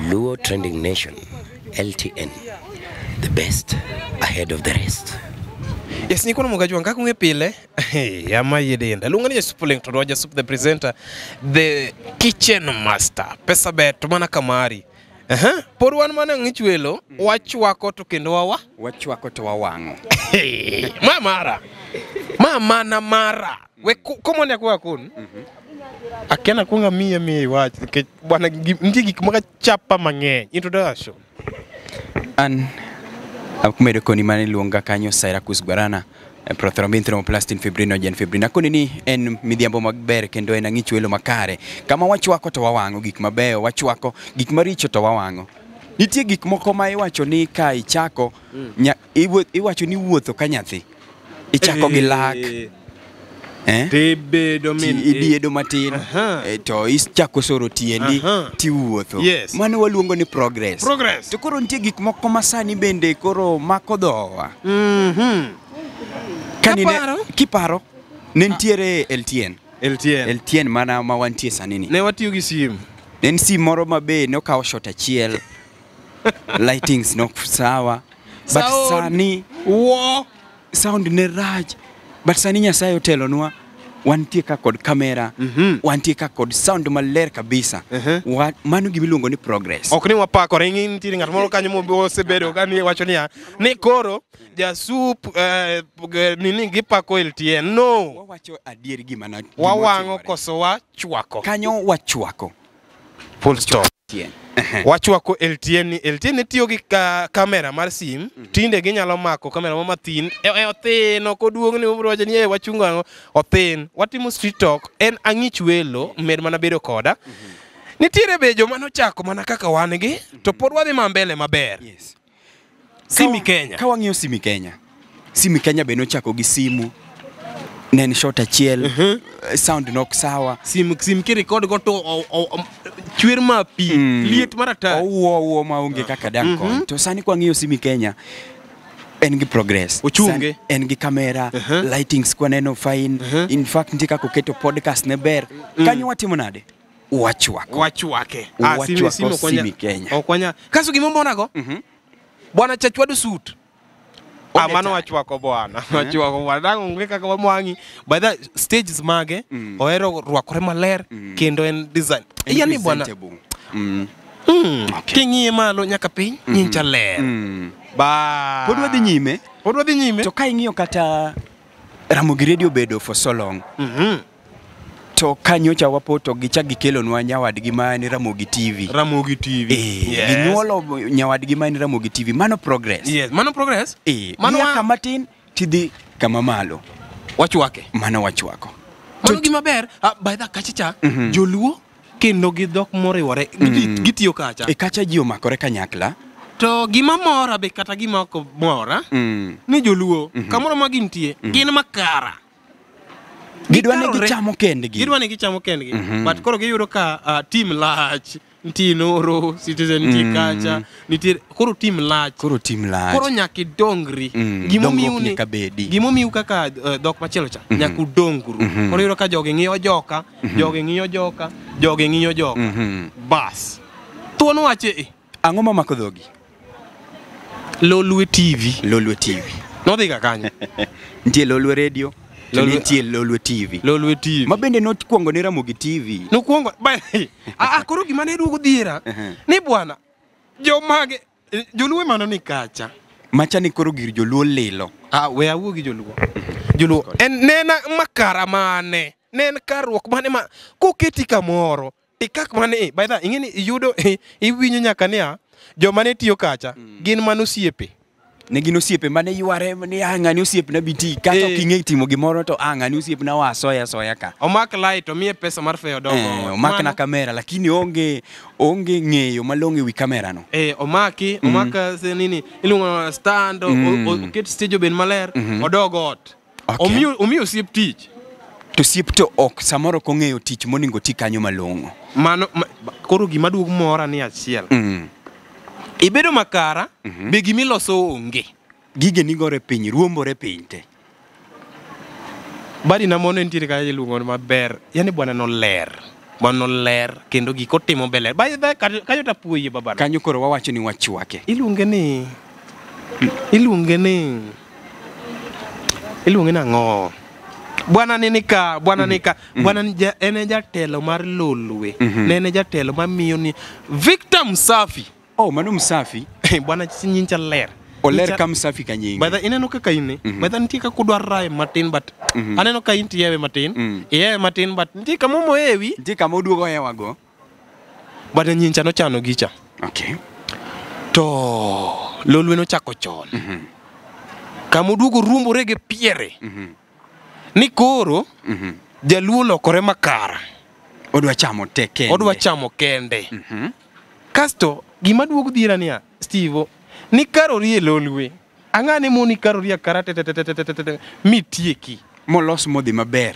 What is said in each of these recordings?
Luo Trending Nation, LTN, the best ahead of the rest. Yes, nikono mugajwa kaka ung'e pile ama yedenda luonga ni Jasup Lington wa Jasup the presenter, the kitchen master. Pesa ber to mana kamari. Aha, pod wan mana ng'ich welo, wachwako to kendo wawa. Wachwako to wawang'o. Ma mara. Ma mana mara. We komoni akwa kun. Akiana kuonga miya miya iwach nikech bwana nitie gik moko chapa mang'eny. Introduction. An akumedo koni mane iluonga kanyo Cyrus Guarana, prothrombin thromboplastin fibrinogen fibrin. Akoni ni en midhiambo maber kendo en ang'ich welo makare. Kama wachwako to wawang'o gik mabeyo, wachwako gik maricho to wawang'o. Nitie gik moko ma iwacho ni ka ichako, iwacho ni wuotho ka nyathi. Ichako gi lak. Tibedo min idiedo matin, to ichako soro tiendi tiwuotho. Yes. Mano waluongo ni progress. Progress. To koro nitie gik moko ma sani bende koro mako dhowa. Kiparo ne nitiere LTN. LTN. LTN mana ma wantie sani ni. Ne watiyo gi sim. Ne en sim moro ma be nokawo shot achiel. Lightings nok sawa. But sani sound ne rach. But sani Nyasaye otelonwa, wantie ka kod kamera, wantie ka kod sound maler kabisa. Mano gima iluongo ni progress. Ok ni wapakore, ing'e nitiere ng'at moro kanyo mosebedo ka ni wacho niya, ni koro Jasup nini gipako LTN. No. Wawacho adier gima na wawang'o koso wachwako. Kanyo wachwako. Full stop. Wachwako LTN ni LTN tiyo gi kamera mar sim, tinde ginyalo mako kamera mo mathin, othin ok oduong' ni ubiro wacho ni wachungo ang'o, othin. Watimo street talk, en ang'ich welo med mana bedo koda. Nitiere be joma nochako mana kaka wan gi, to pod wadhi ma mbele maber. Yes. Simi Kenya. Ka wang'iyo Simi Kenya. Simi Kenya be nochako gi simu. Ne en shot achiel, sound nok sawa. Sim kirekod go to chwer ma pi, liet mar atari. Owuo maonge kaka dang' kony. To sani kwang'iyo Simi Kenya, en gi progress. Ochunge. En gi kamera, lightings kwaneno fine. In fact, nitie kaka oketo podcast ne ber. Kanyo watimo nade? Wachwako. Wachwake. Wachwako Simi Kenya. Okwanya. Kaso gima monago? Bwana chachwado suit. Mano wachwako bwana. Wachwako bwana. Dang' onge kaka wamwang'i. By the stages mage, ohero rwakore maler, kendo en design. Yani bwana. King'iye malo nyaka piny, nyicha ler. Ba. Pod wadhi nyime. Pod wadhi nyime. To ka ing'iyo kata Ramogi Radio bedo for so long. To kanyocha wapoto gichak gikelonwa nyawadgi ma en Ramogi TV. Ramogi TV. Yes. Ginyuolo nyawadgi ma en Ramogi TV. Mano progress. Yes, mano progress. Mano kama tin tidhi kama malo. Wachwake. Mano wachwako. Mano gima ber, by the kachacha, joluo kendo gi dhok moriwore gitiyo kacha. E kacha ji omakore kanyakla. To gima mora be kata gima ok mora, ni joluo kamoro ma gintie, gin makara. Gidwa ni gichamo kendgi. Gidwa ni gichamo kendgi. But koro giyudo ka team lach, nitie Noro, Citizen nitie kacha, nitie koro team lach. Koro team lach. Koro nyaka idongri. Gimomiyo nyaka bedi. Gimomiyo kaka dhok machielo cha, nyaka udongru. Koro iyudo ka jogi ng'iyo joka, jogi ng'iyo joka, jogi ng'iyo joka. Bas. Thuon wache Ang'o mamako dhogi? Lolwe TV. Lolwe TV. Nodhi ga kanyo. Nitie Lolwe Radio. Nitie Lolwe TV. Lolwe TV. Ma bende nokwongo ni Ramogi TV. Nokwongo. Koro gima ne duogo dhiera. Ni bwana, jomage, joluo mano ni kacha. Macha ni koro gir joluo lilo. We awuo gi joluo. Joluo. En nena makara mane. Ne en karruok mane ma koketi kamoro. Tikak mane, by the ing'e ni iyudo iwinjo nyaka niya, joma ne tiyo kacha, gin mano osiepe. Ne gin osiepe mane yware ni ng'ani osiepna biti kata ok ing'e timo gimoro to ng'ani osiepna wa soya soya ka. Omak light omiye pesa mar feyo dogo. Omak na kamera lakini onge ng'eyo malong'o ewi kamera no. Omaki, omak nini iluongo stand, oket stage obed maler, odog ot. Omiyo osiep tich. To osiep to ok samoro ok ong'eyo tich monego ti kanyo malong'o. Mano koro gima duog mora ni achiel. Ibedo makara, be gimiloso onge. Gige nigore piny, ruombore piny te. Badi na mono nitiere kanyo iluongo maber. Yani bwana no ler. Mano ler kendo gik otimo be ler. By the way, kanyo tapuoyie babano. Kanyo koro wawacho ni wachwake. Iluonge ni ang'o? Bwana ni nika, bwana ni ka, bwana ni ja, en e jatelo mar Lolwe. Ne en e jatelo mamiyo ni Victor Msafi. Oh, mano Msafi. Bwana nyincha ler. Oler Nyicha- ka Msafi ka nyinge. By the ineno kaka in by the nitie kaka udwa rae matin but aneno ka in tiyewe matin. Iyewe matin but nitie kama omoewi. Nitie kama oduogo hewago. But nyincha nochano gicha. To Lolwe nochako chon. Kama oduogo ruombore gi piere. Ni koro jaluo olokore makara. Odwa chamo te kende. Odwa chamo kende. Kasto gima duogo dhiera niya, Steve, ni karori e Lolwe. Ang'ane moni karori akara te te te te te te te te mitieki. Molos modhi maber.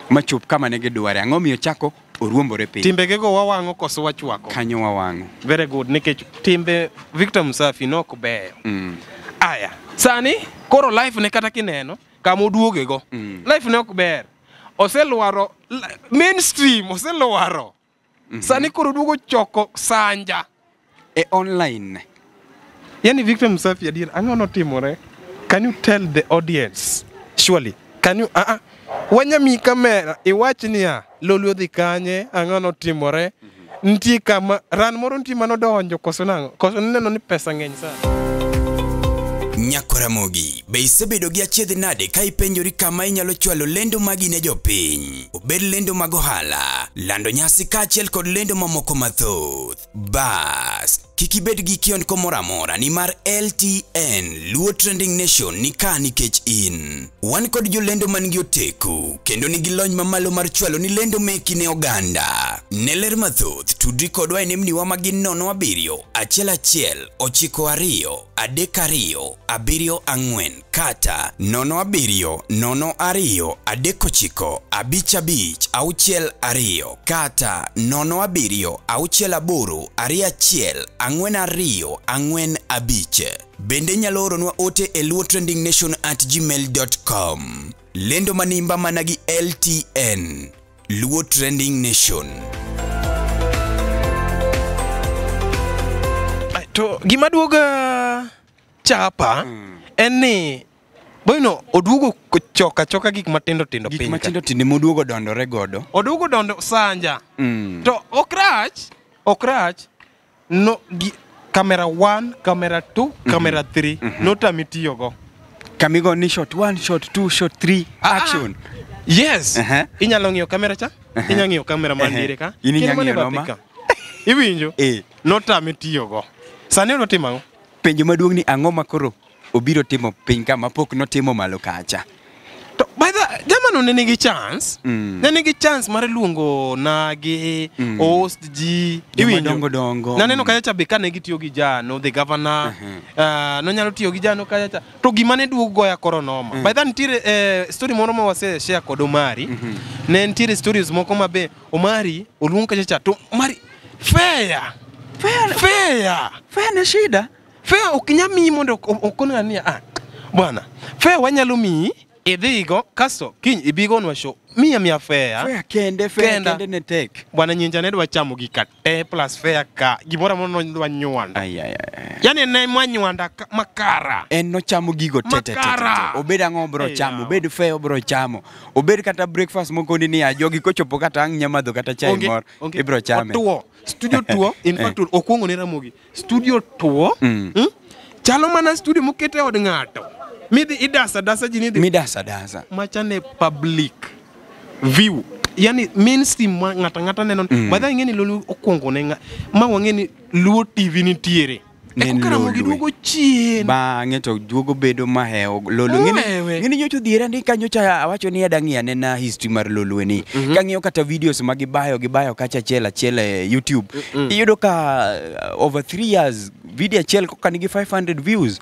Machop kama ne gidware. Ang'o miyo chako oruombore piny? Timbegego wawang'o koso wachwako? Kanyo wawang'o. Very good, nikech timbe Victor Msafi nok beyo. Aya, sani koro life ne kata kineno kama oduogego. Life ne ok ber. Oselwaro mainstream, oselwaro. Sani koro oduogo choko sanja. E online. Yani Victor Msafi adier, ang'o notimore? Can you tell the audience? Surely. Can you wanyami kamera iwach niya Lolwe odhi kanye, ang'o notimore? Nitie kama ran moro nitie manodonjo koso nang'o? Koso nineno ni pesa ng'eny sana. Nyakoramogi, be isebedo gi achiedh nade ka ipenjori kama inyalo chwalo lendo magi ne jopiny? Obed lendo mag ohala, lando nyasi kaachiel kod lendo mamoko mathoth. Bas, kik ibed gi kiondko moro amora nimar LTN Luo Trending Nation ni ka nikech in. Wan kod jolendo man gi oteku kendo nigi lony mamalo mar chwalo ni lendo meki ne oganda. Ne ler mathoth, tudri kodwa e nembniwa magin 07 11 92 32 74 kata 07 02 39 55 62 kata 07 68 21 42 45. Bende nyalo oronwa ote e luotrendingnation@gmail.com. Lendo manimba mana gi LTN. Luo Trending Nation. Ai, to gima duoga chapa en ni boyno oduogo choka choka gik matindo tindo Gik piny ka. matindo tindo moduogo dondore godo. Oduogo dondo sanja. To ok rach, ok rach. No gi, camera 1, camera 2, camera 3 notami tiyogo. Kamigo ni shot 1, shot 2, shot 3, action. Yes. Inyalo ng'iyo kamera cha? Inyalo ng'iyo kamera man diere ka? In inyalo Kendo mane ng'iyo bathe noma? ka. Iwinjo? Eh. Notami tiyogo. Sani odwa timo ang'o? Penjo maduong' ni ang'o ma koro obiro timo piny ka mapok notimo malo kacha? To by the jamano ne nigi chance. Ne nigi chance mar luongo nagi, host ji, Joma iwinjo? dongo dongo. Naneno kacha cha be kane gitiyo gi Jano, the governor, nonyalo tiyo gi Jano kacha cha. To gima ne duogo goya koro noma. By the nitiere story moro ma wase share kod Omari. Ne nitiere stories moko ma be Omari oluong kacha cha to Omari fair. Fair. Fair. Fair ne shida. Fair ok nyal miyi mondo okon ni ah bwana fair wanyalo miyi idhigo kasto kiny ibigonwa show miya miya fair. Fair kende, fair Kenda. kende ne tek. Bwana nyinja ne dwa chamo gika te plus fair ka gimoro amora nodwa nywanda. Ai ai ai. Yani ne manywanda makara. En nochamo gigo te te te, te, te. Makara. Obed ang'o obro Ei, chamo, yawa. obed fair obro chamo. Obed kata breakfast moko ni a jogi kochopo kata ang' nyamadho kata chai Onge- moro onge. ibro chame. Otuo. Studio tuo, in fact okuongo ne Ramogi. Studio tuo. Chalo mana studio moket e od ng'ato. Midhi idasa dasa ji ni dhi Midasa dasa. machane public view. Yani mainstream ma ng'ato ang'ata neno. By the way ing'e ni Lolwe okuongo ne ng'a ma wang'e ni Luo TV nitiere. Ne en Eko Ramogi Lolwe. duogo chien. Bang'e to duogo bedo mahewo Lolwe. Ng'eni Owewe. ng'eni nyocha odhiera ni kanyocha awacho ni adang'i anena history mar Lolwe ni. Kang'iyo kata videos ma gibayo gibayo kacha achiel achiel e YouTube. Iyudo ka over 3 years video achiel koka nigi 500 views.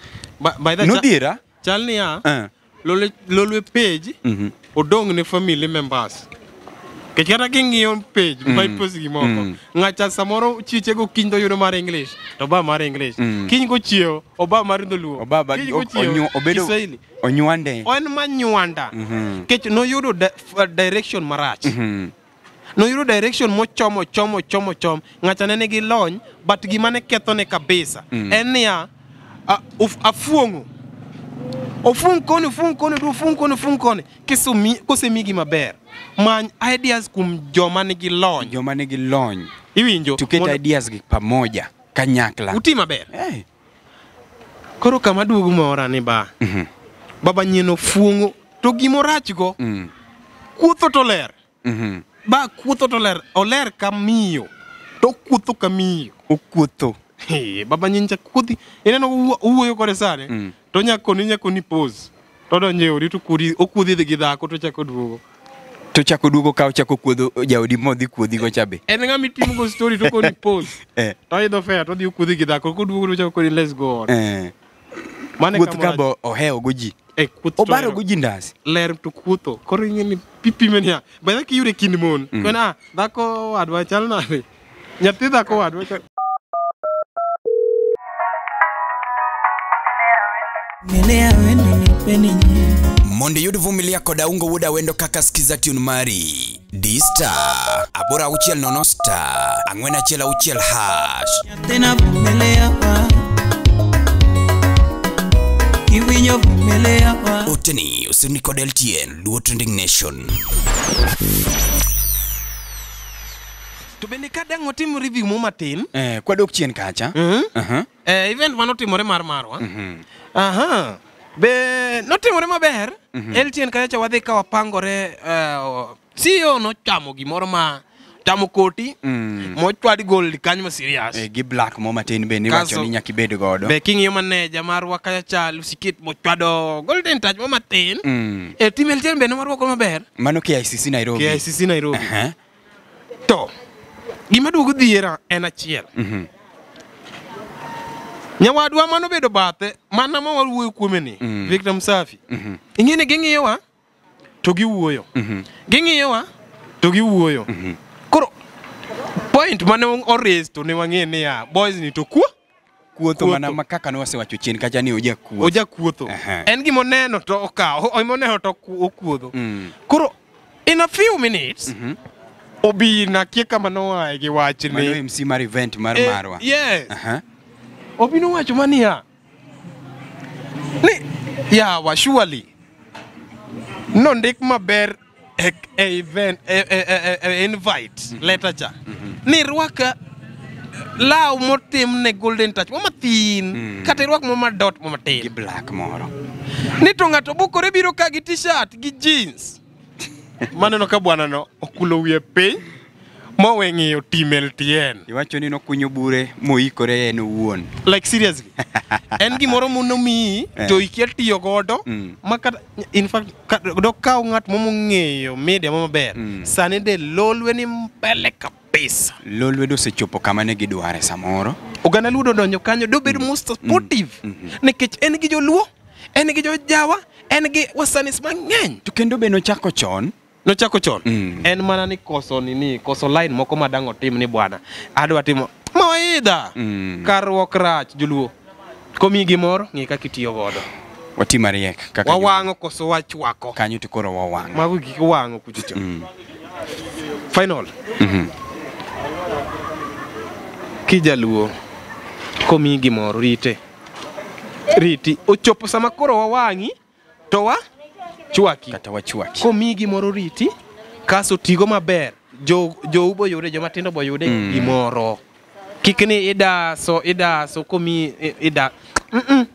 By the Nodhiera? Chal niya, Eh. Lolwe page odong' ne family members. Nikech kata king'iyo page ma ipost gimoko, ng'acha samoro chiche gokinyi to yudo mar English, to oba mar English. Kiny gochiewo, oba mar dholuo. Obaba Kiny gochiewo, obedo Kiswahili. onywande. En manywanda. Nikech noyudo direction marach. Noyudo direction mochomo chomo chomo chom. Ng'acha ne nigi lony, but gima ne kethone kabisa en niya, afuong'o. Ofuong' koni, ofuong' koni, ofuong' koni, ofuong' koni. Kosemi maber, many ideas kuom joma nigi lony. Joma nigi lony. Iwinjo? Tuket ideas gi pamoja kanyakla. Uti maber. Koro kama duogo mora ni ba. Baba nyien ofuong'o to gimorach go. Kuotho to ler. Ba kuotho to ler, oler ka miyo. To kuotho ka miyo. Okuotho. Baba nyien cha kuothi. Ineno owuoyo kode sani. To nyakoni pause. To donjo e odi to okuodhi gi dhako to chako duogo. To chako duogo ka ochako kuodho jaodi modhi kuodhi go cha be. En ng'ama itimo go story to koni pause. To idho fare to odhi okuodhi gi dhako koduogo to chako koni let's go on. Kuoth ka bo ohewo go ji. Obaro go ji ndasi. Ler to kuotho. Koro ing'e ni pipime niya. By kiyude kind mon. Kona dhako wadwa chal nade? Nyathi dhako wadwa chal. Mondo iyud Vumilia kod Aungo Wuod Awendo kaka skiza tune mari. D star 860 star 416 hash. Tena vumilia pa. Kiwinyo vumilia pa. Oteni usini kod LTN Luo Trending Nation. To bende ka dang' otim review mo matin. Kwadok chien kacha. Event manotimore mar marwa. Be notimore maber. LTN kacha wadhi ka wapangore. CEO nochamo gimoro ma chamo koti mochwad gold kanyo ma serious. Gi black mo matin be niwacho ni nyaka ibed godo. Be king'iyo manager marwa kacha cha Lucy mochwado golden touch mo matin. Team LTN be nowarwako maber. Mano KICC Nairobi. KICC Nairobi. To gima duogo dhiera en achiel. Nyawadwa manobedo bathe mana ma wawuoyo kuome ni Victor Msafi. Ing'e ni ging'iyowa to giwuoyo. Ging'iyowa to giwuoyo. Koro point mane oraise to ne wang'e niya boys ni to kuo kuotho mana ma kaka ne wasewacho chien kacha ni oja kuotho. Oja kuotho. En gima oneno to okawo, omoneno to okuodho. Koro in a few minutes Obina kia kama noaye gi wachni. Mano MC mar event mar marwa. Yes. Obino wacho mania. Ni yawa surely. Nondik maber e event e invite letter cha. Ni rwaka law motim ne golden touch mo mathin kata irwak mo madot mo matin. Gi black moro. Ni to ng'ato bukore biro ka gi t-shirt gi jeans. Maneno ka bwana no okulo wiye piny mowe ng'iyo team LTN. Iwacho ni nokunyo bure moikore en owuon. Like seriously. En gimoro monomiyi to ikia tiyo godo ma kata in fact dokaw ng'at mong'eyo media maber. Sani de lolwe ni mbele kabisa. Lolwe dosechopo kama ne gidware samoro. Oganda Luo donjo kanyo dobed most supportive. Nikech en gi joluo, en gi jojawa, en gi wasanis mang'eny. To kendo be nochako chon. Nochako chon. En mana ni koso nini, koso line moko madang' otim ni bwana. Adwa timo mawaidha. Karruok rach joluo. Komiyi gimoro, ng'i kaka itiyo godo. Watim mariek kaka wawang'o koso wachwako. Kanyo to koro wawang'o. Mago gik wang'o kuchocho. Final. Kijaluo komiyi gimoro rite. Riti ochopo sama koro wawang'i to wa chwaki. Kata wachwaki. Komiyi gimoro riti kaso tigo maber. Jo bo yude, joma tindo bo yude gimoro. Kik ni idaso komiyi ida.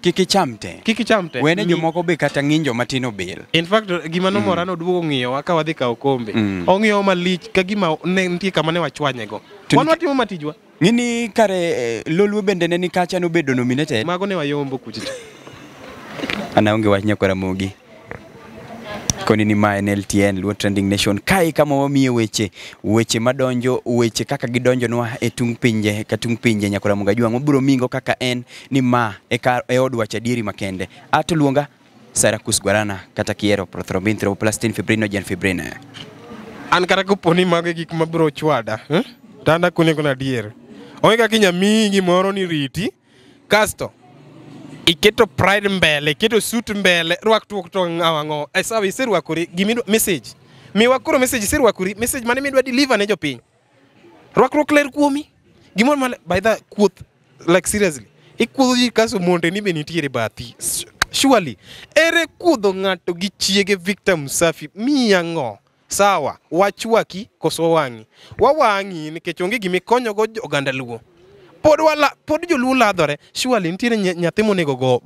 Kik icham te. Kik icham te. Wene jomoko be kata ng'injo matin obil. In fact gima nomora noduogo ng'iyowa ka wadhi kawo kombe. Ong'iyowa malich ka gima ne nitie kama ne wachwanyego. Wan watimo matijwa. Ng'ini kare Lolwe bende ne ni kacha nobedo nominated. Mago ne wayombo kuchocho. An aonge wach nyakwar Ramogi. Koni ni ma en LTN Luo Trending Nation. Kae kama wamiye weche, weche madonjo, weche kaka gidonjonwa e tung' pinje ka tung' pinje nyakwar Ramogi Ajwang'. Wabiro mingo kaka en ni ma e od wach adieri makende. Ato luonga Syracuse Guarana kata kiero prothrombin thromboplastin fibrinogen fibrine. An kata koponi mago e gik mabiro chwada, to an akone kona adier. Onge kaka inya miyi gimoro ni riti, kasto iketo pride mbele, iketo suit mbele, rwak tuok to ang'o. E sawa iserwakori, gimidwa message. Miwa koro message isirwakori, message mane midwa deliver ne jopiny. Rwakruok ler kuomi. Gimoro ma by the kuoth, like seriously. Ikuodho ji kaso monde ni be nitiere bathi. Surely, ere kuodho ng'ato gi chiege Victor Msafi miyi ang'o? Sawa, wachwaki koso wang'i. Wawang'i nikech onge gima ikonyogo oganda Luo. Pod wala pod joluo ladhore. Surely nitiere nyathi monego go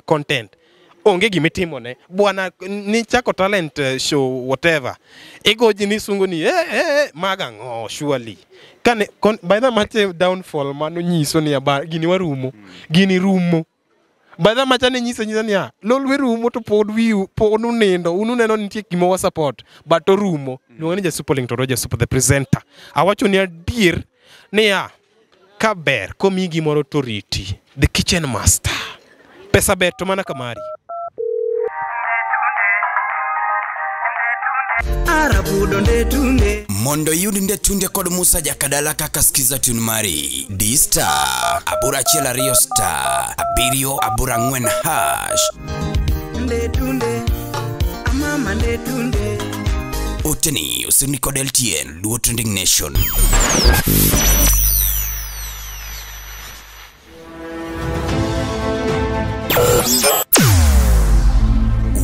content. Onge gimitimone. Bwana nichako talent show whatever. Igoji ni sungo ni maga ang'o surely. Kane by the much downfall mano nyiso ni aba gini warumo. Gini rumo. By the much ane nyiso niya lolwe rumo to pod wiu pod unindo unu neno nitie gima wa support but orumo. Luonga ni Jasupo Ling to Roger Supo the presenter. Awacho ni adier niya ka ber komiyi gimoro to riti. The kitchen master. Pesa ber to mana kamari. Mondo iyud Ndetunde kod Musa Jakadala kaka skiza tune mari. D star 812 star 784 hash. Ndetunde, amama ndetunde. Oteni usirni kod LTN Luo Trending Nation.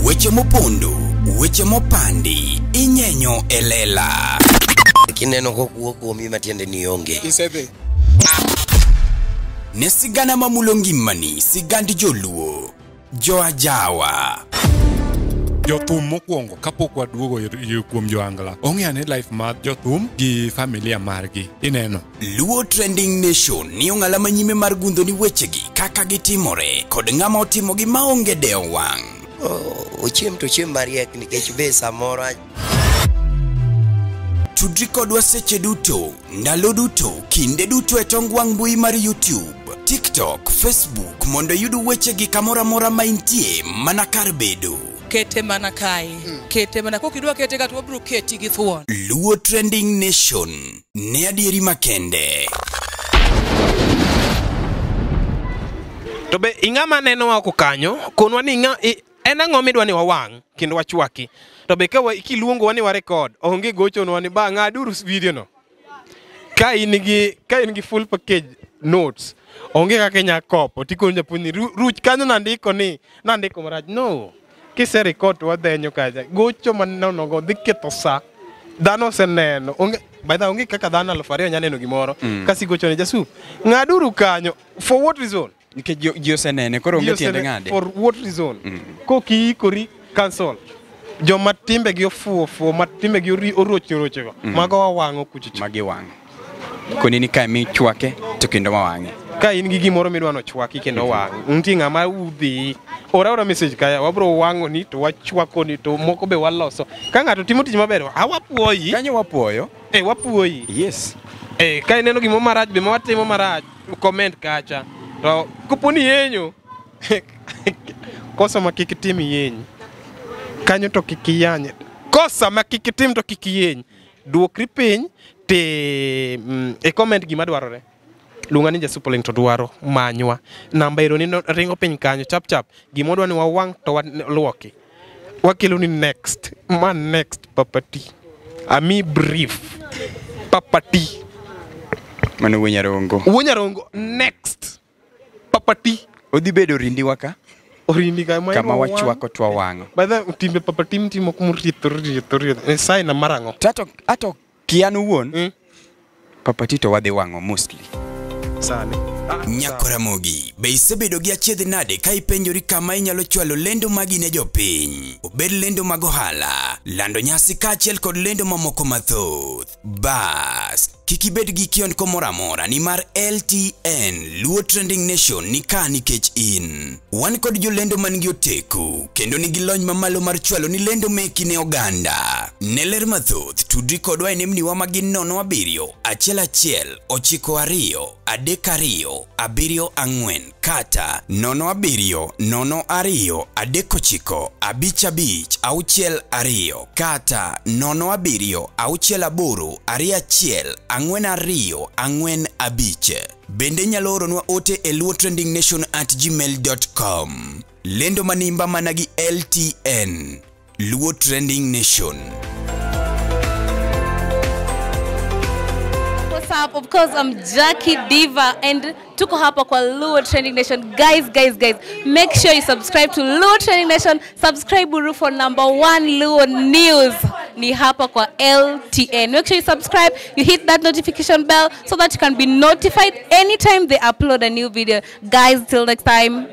Weche mopondo, weche mopandi, inyenyo elela. Kineno kokuo kuomi matiende ni onge. Isedhi. Ne sigana mamulo ngimani, sigand joluo, joajawa. Jothum mokwongo kapok waduogo kuom joangla ong'eyo ni life mar jothum gi familia margi ineno. Luo Trending Nation ni ong'ala manyime mar gundho ni wechegi kaka gitimore kod ng'ama otimogi maonge dewo wang'. Ochiem to chiem mariek nikech be samoro. Tudri kodwa seche duto, ndalo duto, kinde duto e tong wang' mbui mar YouTube, TikTok, Facebook mondo iyud wechegi kamoro amora ma intie mana kar bedo. Kete mana kae, kete mana kokidwa kete ka to wabiro keti gi thuon. Luo Trending Nation ne adieri makende. To be ing'ama neno oko kanyo, konwa ni ing'a en ang'o midwa ni wawang' kendo wachwaki. To be ka kiluongowa ni wa record, onge gochonwa ni ba ng'aduru video no. Ka in gi full package notes, onge kaka inya kopo tikoni japuonj ni ruch kanyo nandiko ni nandiko marach. No. Kise record to wadhenyo kacha. Gocho manono go dhi ketho sa. Dhano oseneno. Onge by the onge kaka dhano 2000 nya neno gimoro. Kasi gocho ni Jasup. Ng'aduru kanyo. For what reason? Nikech ji osenene koro onge tiende ng'ade. For what reason? Kokiikori cancel. Joma timbegi ofuo ma timbegi orocho rochego. Mago wawang'o kuchocho. Magi wang'o. Koni ni kae michwake to kendo wawang'e. Ka in gi gimoro midwa nochwaki kendo wang'. Nitie ng'ama udhi. Ora message kaya wabro wang'o ni to wachwako ni to moko be waloso. Ka ng'ato timo tich maber, awapuoyi. Kanyo wapuoyo. Wapuoyi. Yes. Ka ineno gimoro marach be ma watimo marach, comment kacha. To kopo ni yenyo, kosa ma kik itim yeny. Kanyo to kik iyany. Kosa ma kik itim to kik iyeny. Duokri piny te e comment gima dwarore. Luonga ni Jasupo Ling to dwaro manywa. Namba ero ni ringo piny kanyo chap chap. Gima wadwa ni wawang' to waluoki. Wakelo ni next. Ma next papati. Ami brief. Papati. Mano wuo Nyarongo. Wuo Nyarongo next. Papati. Odhi bedo rindiwa ka? Orindi ka kama wachwako to wawang'o. By the timbe papati mtimo kumritho ritho ritho. E sign marang'o. Tato ato kian wuon. Papati to wadhi wang'o mostly. Sani. Nyakoramogi, be isebedo gi achiedh nade ka ipenjori kama inyalo chwalo lendo magi ne jopiny? Obed lendo mag ohala, lando nyasi kaachiel kod lendo mamoko mathoth. Bas, kik ibed gi kiondko moro amora nimar LTN Luo Trending Nation ni ka nikech in. Wan kod jolendo man gi oteku kendo nigi lony mamalo mar chwalo ni lendo meki ne oganda. Ne ler mathoth, tudri kodwa e nembniwa ma gin 07 11 92 32 74 kata 07 02 39 55 62 kata 07 68 21 42 45. Bende nyalo oronwa ote e luotrendingnation@gmail.com. Lendo manimba mana gi LTN Luo Trending Nation. up? Of course, I'm Jackie Diva and tuko hapa kwa Luo Trending Nation. Guys, guys, guys, make sure you subscribe to Luo Trending Nation. Subscribe Uru for number one Luo news. Ni hapa kwa LTN. Make sure you subscribe, you hit that notification bell so that you can be notified anytime they upload a new video. Guys, till next time.